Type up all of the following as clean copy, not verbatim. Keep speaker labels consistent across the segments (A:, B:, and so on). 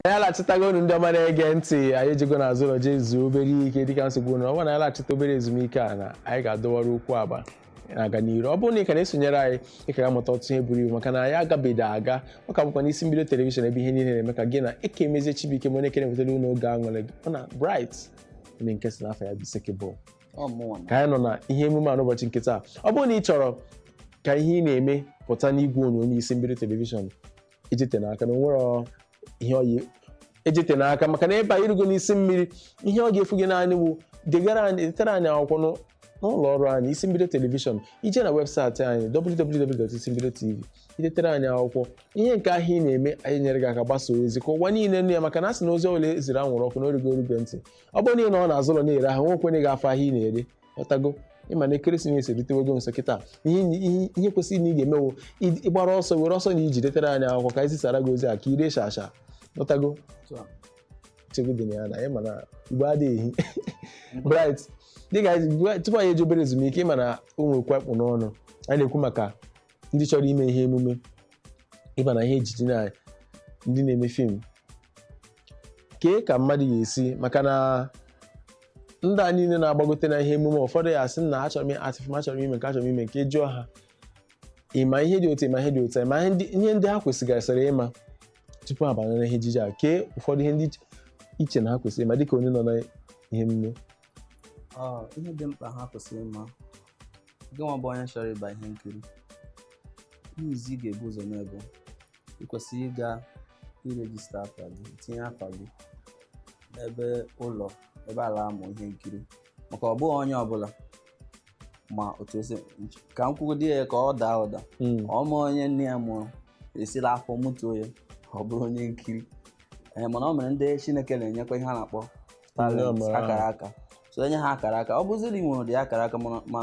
A: Anyị alaghachitago unu, ndị ọma na-ege ntị. Anyị ejego n'azụ ụlọ jee zuo obere ike dịka nsogbu unu. Ọ bụrụ na anyị laghachita obere ezumike a, na anyị ga-adọwara okwu agba na-aga n'iru. Ọ bụrụ na ị ka na-esonyere anyị, ị ka ga-amụta ọtụtụ ihe buru ibu, maka na anyị agabeghị aga. Ọ ka bụkwa n'isi mbido television, ebe ihe niile na-eme, ka gị na Eke Mezie Chibuike, m onye kere wetara unu oge aṅụrị gị, ọ na Bright, onye nke si n'afọ ya bụ Isekebụ.
B: Ọ mụnwa na
A: Ka anyị nọ na ihe emume a n'ụbọchị nke taa. Ọ bụrụ na ị chọrọ ka ihe ị na-eme pụta n'igwe onyonyo isi mbido television, ejete n'aka na o nwere ihe oyi ejete n'aka, maka na ebe a irugo n'isi mmiri, ihe ọ ga-efu gị naanị bụ degara anyị, detere anyị akwụkwọ n'ụlọ ọrụ anyị, Isi Mbido Television. Ije na webụsaịtị anyị, www.isimbidotv, idetere anyị akwụkwọ ihe nke ahụ ị na-eme, anyị nyere gị aka gbasa ozi ka ụwa niile nụ ya, maka na a sị na ozi ọbụla eziri anwụrụ ọkụ na origo orube ntị. Ọ bụrụ na ị nọ n'azụ ụlọ na-ere ahụ, nwekwenye gị afọ ahịa ị na-ere. Ghọtago? Ịma na ekeresimesi erutewego nso kịta. Ihe kwesịrị na ị ga-emewo ịgbara ọsọ, were ọsọ na iji detere anyị akwụkwọ ka anyị zisara gị ozi a ka ire shasha. Ghọtago?
B: Otu a.
A: Chegbu dị na ya na ịma na Igbo adịghị ehi. Bright, dịka tupu anyị eji obere ezumike, ịma na o nwekwa ekpụ n'ọnụ, anyị na-ekwu maka ndị chọrọ ime ihe emume, ịba na ihe ejiji na ndị na-eme film, kee ka mmadụ ga-esi, maka na ndị a niile na-agbagote na ihe emume, ụfọdụ ya asị na achọrọ m atị film, achọrọ m ime nke, achọrọ m ime nke. Jụọ ha, ịma ihe dị otu, ịma ihe dị otu, ịma ihe ndị ha kwesịgasịrị ịma tupu ha banye na ihe ejije a? Kee ụfọdụ ihe ndị iche na ha kwesịrị ịma dịka onye nọ na ihe emume?
B: Ọ, ihe dị mkpa ha kwesịrị ịma, gị nwa bụ onye chọrọ ịba ihe nkiri, ihe izi ị ga-ebu ụzọ mee bụ ị kwesịrị ịga iregister afa gị, tinye afa gị n'ebe ụlọ ebe ala amụ ihe nkiri, maka ọ bụghị onye ọbụla ma otu esi ka m kwugodi ya ka ọ daa ụda. Ọ ma onye nne ya mụrụ esila afọ mụtuo ya ọ bụrụ onye nkiri. Ee, mana ọ mere ndị Chineke na-enyekwa ihe a na-akpọ talent,
A: Ndị amara.
B: akara aka. So enye ha akara aka, ọ bụziri ị nwere ụdị akara aka, mana ma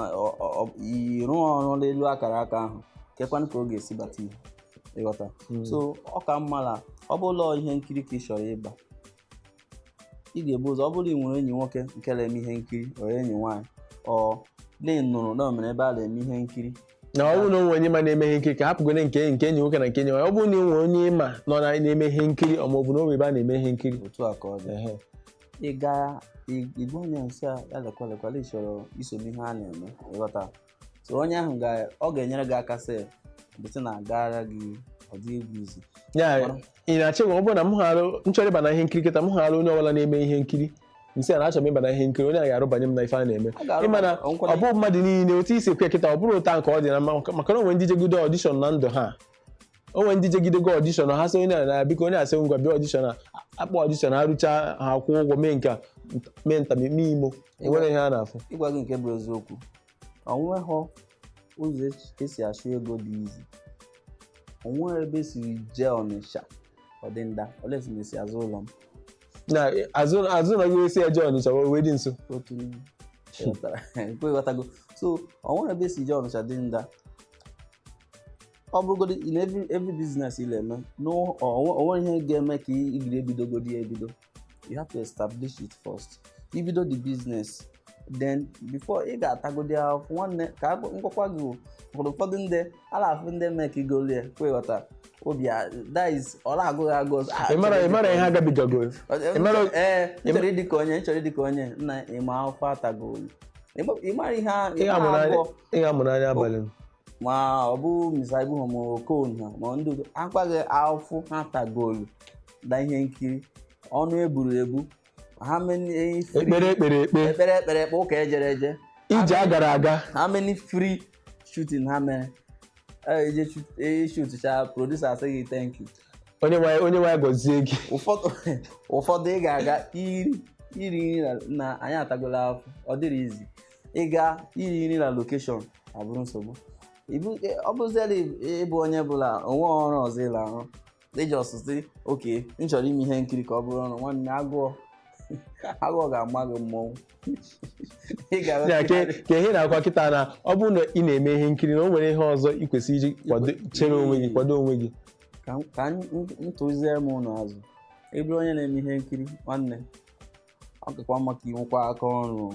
B: ị rụọ ọrụ n'elu akara aka ahụ, kekwanụ ka ọ ga-esi bata ihe ịghọta. So ọ ka mma na ọ bụ ụlọ ihe nkiri ka ị chọrọ ịba, ị ga-ebu ụzọ, ọ bụrụ ị nwere enyi nwoke nke na-eme ihe nkiri, ọ enyi nwaanyị, ọ na ị nụrụ na o mere ebe a na-eme ihe nkiri.
A: Na ọ bụrụ na o nwere onye ma na-eme ihe nkiri, ka hapụgone nke enyi nwoke na nke enyi nwaanyị, ọ bụrụ na ị nwere onye ịma nọ na na-eme ihe nkiri, ọ ma ọ bụ na o nwere ebe a na-eme ihe nkiri.
B: Otu a ka ọ dị. Ị gaa igwe onye nsị a, ya lekwa lekwa, ị chọrọ iso n'ihe a na-eme, ịghọta? So onye ahụ ọ ga-enyere gị aka, sị bụsị na agara gị, ọ dị egwu izi.
A: Ya ị na-achọ ọ bụrụ na m hara m chọrọ ịba na ihe nkiri kịta, m hara onye ọbụla na-eme ihe nkiri, m sị ya na achọrọ m ịba na ihe nkiri, onye a ga-arụbanye m na ife a na-eme?
B: Ọ ga-arụ.
A: Ịma na
B: ọ nkwado-
A: ọ bụ mmadụ niile otu isi ekwe kịta, ọ bụrụ ụta nke ọ dị na mma, maka na o nwere ndị jegido audition na ndụ ha, o nwere ndị jegidego audition ha, sị onye a na biko, onye asị ngwa bịa audition, a akpọ audition, ha rụchaa, ha kwụọ ụgwọ, mee nke a, mee nta, mee imo, enwere ihe a na-afụ.
B: Ịgwa gị nke bụ eziokwu, ọ nweghọ ụzọ esi achụ ego dị izi. O nweghị ebe esiri jee Ọnịsha ọ dị nda olesi na esi azụ ụlọ m.
A: Na azụ na gị esi eje Ọnịcha wee dị nso.
B: Otu n'ime. Ịghọtara? Ekwe ịghọtago? So ọ nwere ebe esi jee Ọnịcha dị nda. Ọ bụrụgodi in every business ị na-eme, no, o nwere ihe ga-eme ka ị gide ebidogodi ya ebido. You have to establish it first. Ibido the business, then before ị ga-atagodi ahụhụ, nwanne, ka ngwakwa gị o, ụfọdụ ụfọdụ ndị a na-afụ ndị mee ka igolu ya kwe, ịghọta obi that is ọ na-agụ gị agụ. Ah,
A: Ị mara ihe agabigago.
B: Ee, m chọrọ ịdị ka onye, m chọrọ ịdị ka onye nna, ịma afọ atago, ị mara ihe
A: Ị
B: ịma
A: ga-amụ n'anya.
B: agụọ.
A: Ị ga-amụ n'anya abalị.
B: Ma ọ bụ Mr. Ibu ha, ma Okon ha, ma ndị udo akwaghị afụ ha tagolu na ihe nkiri, ọnụ eburu ebu, how many free
A: Ekpere ekpere ekpe.
B: Ekpere ekpere ekpe, ụka ejere eje.
A: Ije a gara aga.
B: How many free shooting ha mere? Eje shootcha, producer asị gị thank you.
A: Onye nwanyị gọzie gị.
B: Ụfọdụ ị ga-aga iri nri na anyị atagola afọ, ọ dịrị izi ịga iri nri na location abụrụ nsogbu. Ọ bụziela ịbụ onye bụla onwe ọrụ ọzọ ịla arụ, iji ọsụsị oke m chọrọ ime ihe nkiri ka ọ bụrụ ọrụ, nwanne, agụọ ga-ama gị mmọnwụ. Ị ga
A: Ya ka ihe na-akwa kịta na ọ bụrụ na ị na-eme ihe nkiri, na o nwere ihe ọzọ ị kwesịrị iji kwado, chere onwe gị, kwado onwe gị.
B: Ka m tụzie m ụnụ azụ. Ị bụrụ onye na-eme ihe nkiri, nwanne, ọ kakwa mma ka ị nwekwa aka ọrụ o.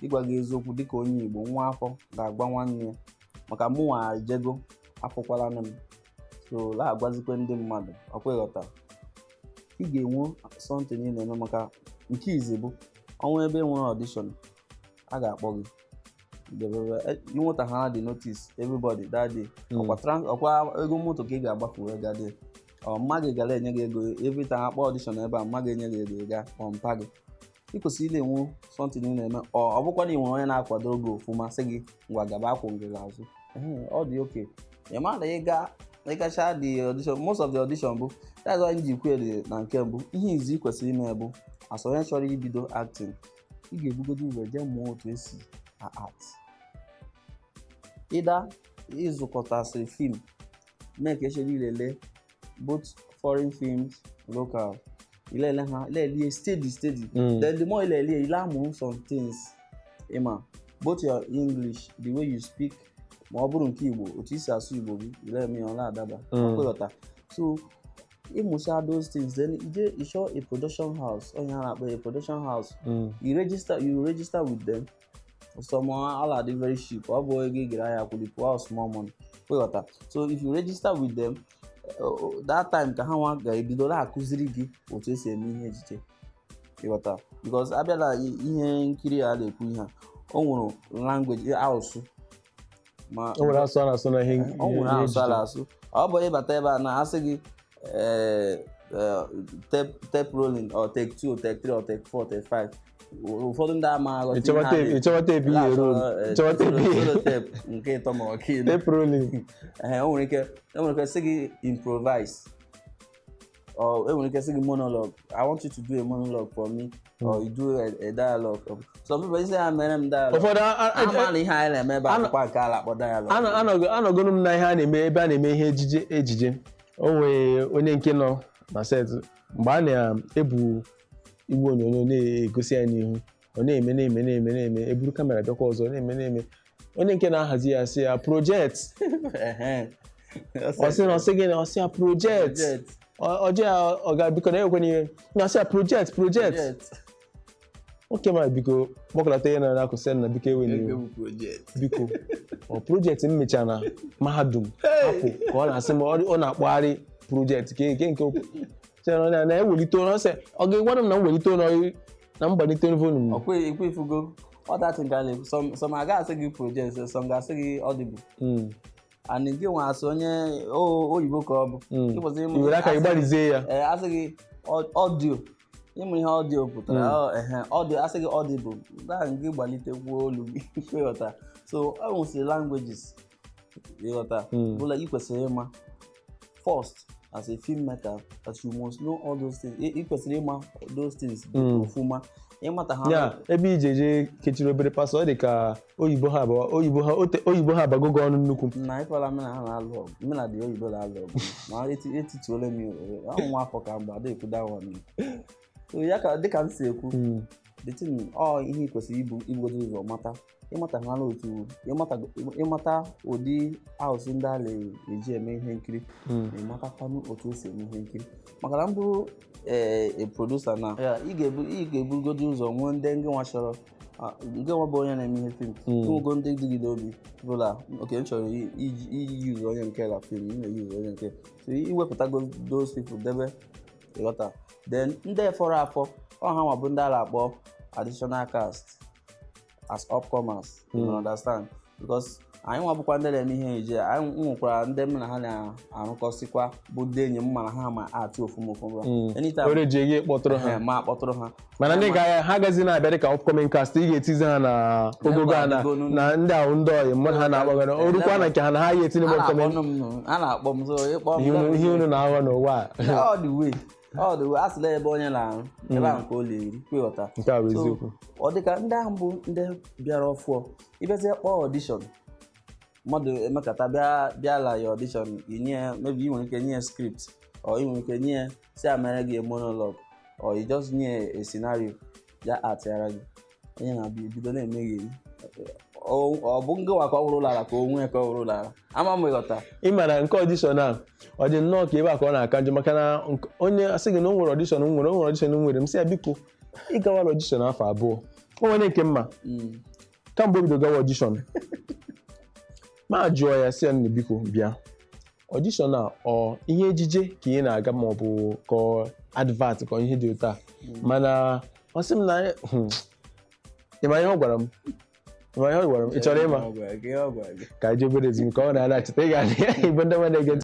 B: Ịgwa gị eziokwu, dịka onye Igbo nwa afọ ga-agwa nwanne ya, maka mụnwa ejego afụkwala m, so la-agwazikwe ndị mmadụ ọkwa ịghọta. Ị ga-enwe something ị na-eme, maka nke izi bụ ọnwa ebe nwere audition a ga-akpọ gị. Inweta ha the notice, everybody that day. Ọkwa ego moto ka ị ga-agbafu wee gaa there. Ọ mma gị gara enye gị ego every time akpọ audition ebe a, mma gị enye gị ego ị gaa, ọ mpa gị. Ị kwesịrị ị na-enwe something ị na-eme. Ọ bụkwa na ị nwere onye na-akwado gị ofụma, sị gị ngwa gaba, akwụ gị n'azụ. Ọ dị oke ị ma na ịga ịgacha the audition. Most of the audition bụ, that's why m ji kwuo na nke mbụ, ihe izi ị kwesịrị ime bụ, as onye chọrọ ibido acting, ị ga-ebugodo ụzọ jee mụọ otu esi act, ịda ịzụkọtasịrị film, mee ka echere ilele both foreign films, local, ilele ha, lelie steady steady. Then the more ilele, ile amụ some things, ịma both your English, the way you speak, ma ọ bụrụ nke Igbo, otu isi asụ Igbo gị, ile eme ya ọ na-adaba. Ọkwa so ịmụcha those things, then ije ịchọ a production house, onye ha na-akpọ a production house. You register with them. Some ala dị very cheap, ọ bụ ego ị gara ahịa kwụlipụ all small money, kwịghọta. So if you register with them, that time ka ha nwa ga-ebido na-akụziri gị otu esi eme ihe ejije, ịghọta? Because abịala ihe nkiri a na-ekwu, ihe a o nwere language asụsụ ma
A: O nwere asụ a na-asụ na ihe
B: o nwere
A: ihe
B: asụ a
A: ejije.
B: Na-asụ, ọ bụ ịbata ebe a na-asị gị tape rolling or take two, take three or take four, take five. Ụfọdụ ndị ama aghọta
A: Ịchọwa
B: ihe a
A: tape,
B: na-ekwu.
A: ịchọwa tape ihe roll, ịchọwa tape ihe
B: tape nke ịtọ ma ọ nke ịnọ.
A: Tape rolling.
B: Ehe, o nwere ike sị gị improvise, or e nwere ike sị gị monologue. "I want you to do a monologue for me," or you do a dialogue. Some people say, "Ya mere m dialogue."
A: Ụfọdụ
B: Ama na ihe anyị na-eme ebe akwụkwọ nke a na-akpọ dialogue.
A: Anọgoro m na ihe a na-eme ebe a na-eme ihe ejije. O nwere onye nke nọ na set mgbe a na-ebu igwe onyonyo na-egosi ya n'ihu, ọ na-eme, na-eme, na-eme, na-eme, eburu camera bịakwa ọzọ, na-eme, na-eme. Onye nke na-ahazi ya sị ya, "Project." Ọ sị na ọ sị gị na ọ sị ya, "Project."
B: Project.
A: Ọ ya ọ ga biko na ewekwana ihe na ọ sị ya, "Project, project."
B: Project.
A: Nwoke ma biko kpọkọlata ihe na n'akụ, sị na biko ewe n'iwe.
B: Bụ project.
A: Biko, ọ project m mechara na mahadum hapụ ka ọ na-asị m ọ na-akpọgharị project ke nke sị na ọ na-ewelite ọnụ, ọ sị ọ ga-egwara m na mwelite ọnụ na mgbalite volume.
B: Ọkwa ikwe ifugo ọ datị nke a na-ekwu, some aga asị gị project, some ga-asị gị audible. And gị nwa asị onye oyibo ka ọ bụ. Ị kwesịrị
A: I were aka gị gbalizie ya.
B: Ee, asị gị audio, ịmụ ihe audio pụtara. Ọ, ehe, audio, asị gị audible gaa, gị gbalitekwu olu gị, ịghọta? So e nwesịrị languages, ịghọta? Bụla ị kwesịrị ịma first as a filmmaker that you must know all those things. Ị kwesịrị ịma those things ofụma, ịmata ha.
A: Ya ebe ije eje kechiri obere pastọ, ọ dị ka oyibo ha abụọ, oyibo ha oyibo ha abago gị ọnụ nnukwu.
B: Na ifeọla m na ha na-alụ ọgụ, m na dị oyibo na-alụ ọgụ, ma etituola m ya ahụ nwa afọ ka mgbe ada ekwu that one. So ya ka dịka m si ekwu, the thing ọ ihe ị kwesịrị ibu ibugodo ụzọ mata, ịmata ha otu ịmata ụdị asụsụ ndị a na-eji eme ihe nkiri, na ịmatakwanụ otu esi eme ihe nkiri, maka na m bụrụ ee producer na ya, ị ga-ebugodo ụzọ nwee ndị ngị nwa chọrọ, nke nwa bụ onye na-eme ihe film. Nwego ndị dị gị n'obi bụla, oke m chọrọ iji use onye nke la film, m na-use onye nke so iwepụtago those people debe, ịghọta? Then ndị fọrọ afọ, ọ ha nwa bụ ndị a na-akpọ additional cast as upcomers, you understand? Because anyị nwa bụkwa ndị na-eme ihe ejije, anyị nwekwara ndị m na ha na-arụkọsịkwa, bụ ndị enyi m, mana ha ma atụ ofuma ofuma. Anytime
A: Ore ji ego kpọtụrụ ha.
B: Ma akpọtụrụ ha.
A: Mana ndị ga ha agazi na-abịa dịka upcoming cast, ị ga-etizi ha na ogogo a na na ndị ahụ ndị ọyị mmadụ ha na-akpọgara orukwa na nke ha na ha ga-etinye
B: a
A: m upcoming.
B: Na-akpọ m nụ, a na-akpọ m, so ịkpọ m
A: Ihe unu na-aghọ n'ụwa a.
B: All the way, all the way, a sịla ebe onye na-arụ ebe ahụ ka ọ na-eri, kwịghọta?
A: Nke a bụ
B: So,
A: eziokwu.
B: Ọ dịka ndị ahụ bụ ndị bịara ọfụọ, ịbịazie kpọọ audition, mmadụ emekata bịa bịa la ya audition, inye ya, maybe ị nwere ike nye ya script, or ị nwere ike nye ya si a mere gị monologue, or you just nye ya a scenario ya atịara gị, onye na-abịa ebido na-eme gị ọ bụ ngịwa ka ọ wụrụ lara, ka o nwee ka ọ wụrụ lara, ama m, ịghọta?
A: Ị mara nke audition a, ọ dị nnọọ ka ebe a ka ọ na-aka njọ, maka na onye asị gị na o nwere audition m nwere, o nwere audition m nwere, m sị ya biko ị gawala audition afọ 2. O nwere nke mma kamgbe o bido gawa audition, ma jụọ ya sị ya, "Nne, biko bịa audition a, ọ ihe ejije ka ị na-aga ma ọ bụ ka ọ Advert ka ihe dị otu a, mana ọ sị m na ị ma ihe ọ gwara m? Ị ma ihe ọ gwara m? Ị chọrọ ịma?
B: Ọ gwara gị, ọ gwara gị.
A: Ka anyị jee obere ezumike, ọ na-alachite. Ị ga-adị. Igbo ndị ọma na-ege ntị.